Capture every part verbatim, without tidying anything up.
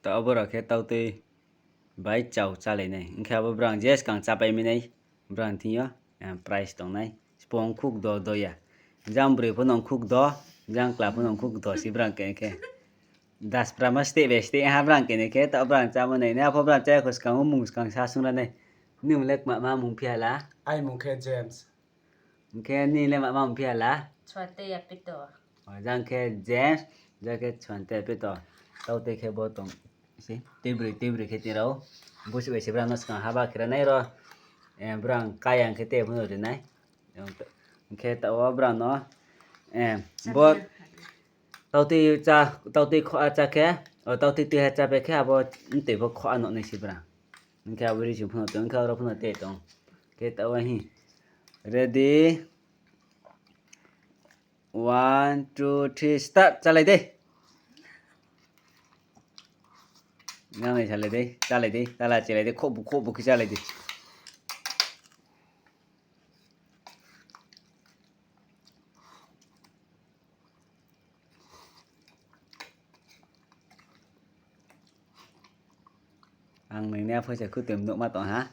Taoh abo rao khe tautui bai chau chálai nai. Hing khe abo brang je skang chápai mi nai, brang thing yo, eh, prize tong nai. Sbo ongkhuk do do ya. Jang broi pho no ongkhuk do, jang kla pho no ongkhuk do se brang khe khe. Dasprama steh bai steh ha brang khe ni khe, taoh brang chámo nai. Nai apho brang chá ya kho skang o mung skang sa sung ra nai. Nung le kma ma mung phi ha la? Ai mung khe James. Hing khe nini le mama mung phi ha la? Chhuanteya Peter. O, jang khe James, jang khe Chhuanteya Peter. Tautui khe bo tong se, tuibroi, tuibroi khe tini rao. Busi bai se brang no skang haba khe ra nai ro. Eh, brang kayang khe te pho no ri nai. Hing khe taoh wo brang no, eh, bo tautui chá, tautui khoh a chá khe, o, tautui tui ha chápai khe abo mtoi pho khoh a no nai se brang. Hing khe abo ri sing pho no tong, hing khe aro pho no te tong. Khe taoh wo hi. Ready? One, two, three, start. Chálai dei. Nang nai chálai dei, chálai dei, tala chálai dei, khobu, khobu khe chálai dei. Ang nini apho se khutum nuhma tong ha.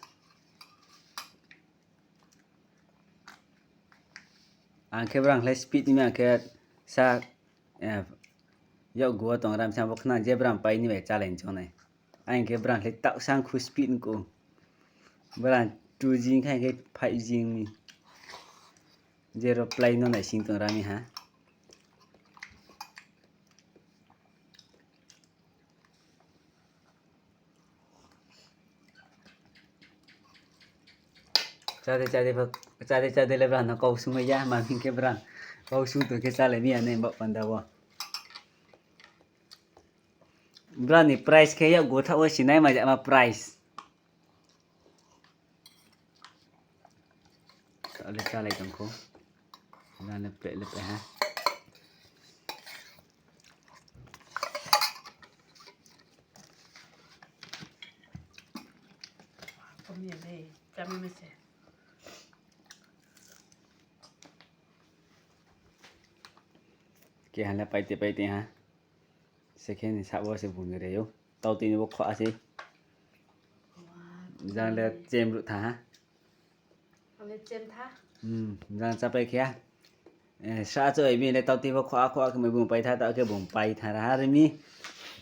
Ang khe brang khlai speed ni ang khe sa, eh, yakgu wo tong ram sa bo khna je brang pai ni bai challenge chong nai. Ang khe brang khlai taoh sang khu speed ni ku. Brang two G khe ang khe five G ni. Zero play no naising tong rami ha. Chade chade pho, chade chade le brang no kau sung ya, ma hing khe brang kau sung tong khe chálai mi ya nai baoh panda wo. Brang ni prize khe yakgu thaoh wo sinai ma jama prize. Ale chálai tong kho. Nang le plate le pe ha. Keha le paite paite ha. Second ni sabo se bung ni re ou. Tautui ni bo khoh a sei. Jang le chem ruh tha ha. Jang chápai khe ha. Sa choi mi le tautui bo khoh a khoh a khe mai bung pai tha, taoh khe bung pai tha ra ha ri mi.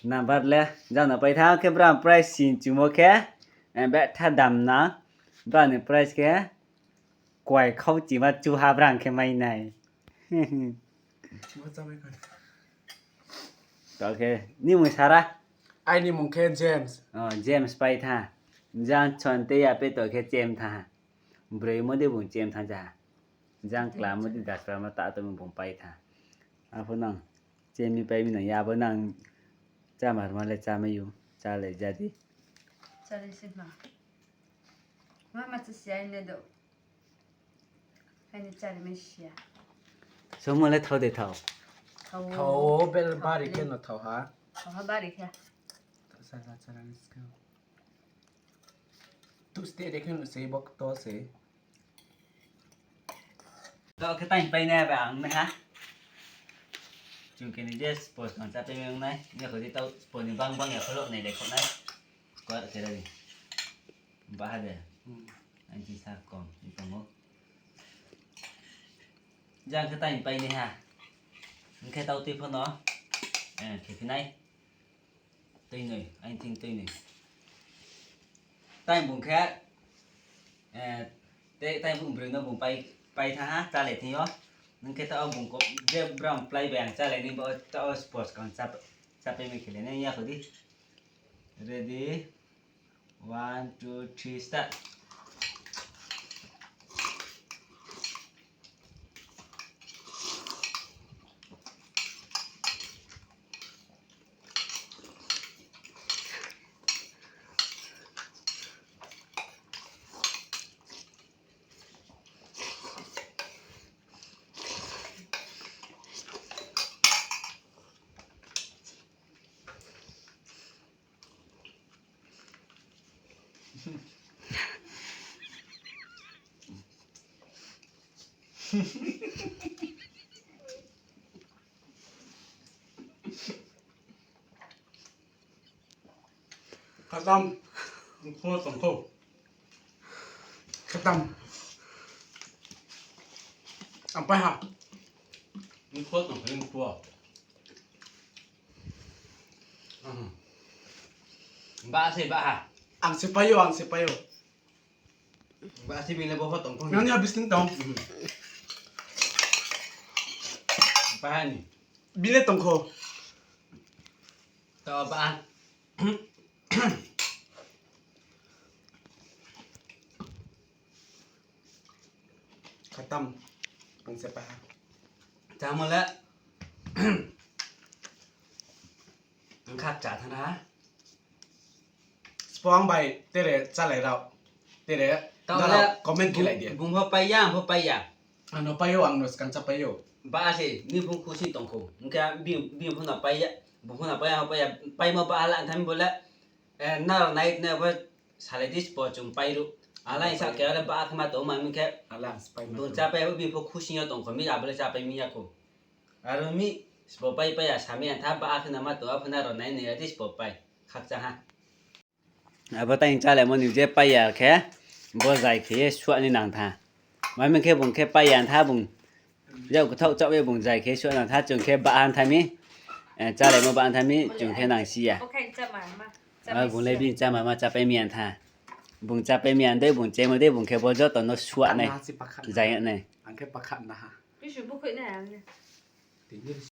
Number le jang no pai tha khe brang prize sin chumo khe, betha dam na. Brang ni prize khe kuai khau chima chuha brang khe mai nai. Taoh khe, ni mung sara? Aini mung khe James. O, James pai tha. Jang Chonte ya pe to khe chem tha. Broi mo de bung chem tha ja. Jang kla mo de dasra mo ta to bung pai tha. Apho nang chem mi pai mi nang ya bo nang chámar ma le chámai ou. Chálai ja di. Chálai se ma. Mama chisi aini do. Aini chári mai sia. Somo le thao de thao. Thao bel bari khe no thao ha. Thao ha bari khe. Chara chara ni skang. Tu ste de khe no sei bok to sei. Taoh khe taing pai nai ba ang nai ha. Chung khe ni je sport kang chápai mai ong nai. Ni kho di taoh sport ni bang bang ya kho lo nai de kho nai. Khe ra di. Baha de. Aini sa kom ni tong ou. Jang khe taing pai nai ha. Hing khe tautui pho no khe phi nai. Tuinoi, aini thing tuinoi. Taing bung khe, taing bung broi no bung pai tha ha, chálai thing yo. Hing khe taoh bung je brang plái bai ang chálai ni bo taoh sport kang chápai mai khe le nai ya kho di. Ready? One, two, three, start. Khatam. Mkhu tongkho. Khatam. Ang pai ha. Mkhu tongkho, mkhu. Ba se ba ha. Ang se pai ou, ang se pai ou. Ba se bini le bo pho tongkho. Nang ni ha bising tong. Ba ha ni. Bini le tongkho. To ba. Khatam. Ang se pai ha. Chámo le. Ang kha chá thanng ha. Sbo ang bai tere chálai rao. Tere tao nrao le comment bung, khelai di. Bung pho pai ya, ang pho pai ya. Ang no pai ou, ang no skang chá pai ou. Ba se, ni bung khusi tongkho. Hing khe bini, bini pho no pai ya, bung pho no pai ya, ang pho pai ya, paimo ba ha la thanng bo le, eh, nrao nai, nai bo salai di sbo chung pai ruh. Alai sa khe ale ba khe ma tong ma hing khe, bung chá pai ya, bini pho khusi yo tongkho, mi abo le chá pai mi ya kho. Aro mi sbo pai pai ya sa mi ya tha, ba khe no ma tong, apho nrao nai nai ya di sbo pai. Khakchang ha. Abo tang chálaimo ni je pai ya khe, bo jai khe ye suah ni nang tha. Ma hing khe bung khe pai ya tha bung, yak kthaoh chaoh ye bung jai khe suah nang tha, chung khe ba ha tha mi, eh, chálaimo ba ha tha mi, chung khe nang si ya. Ah, bung le bini cháma ma chá pai mi ya tha. Bung chá pai mi ya dei, bung chemo dei, bung khe bo joto no suah nai. Jai ya nai. Ang khe pakhat na ha.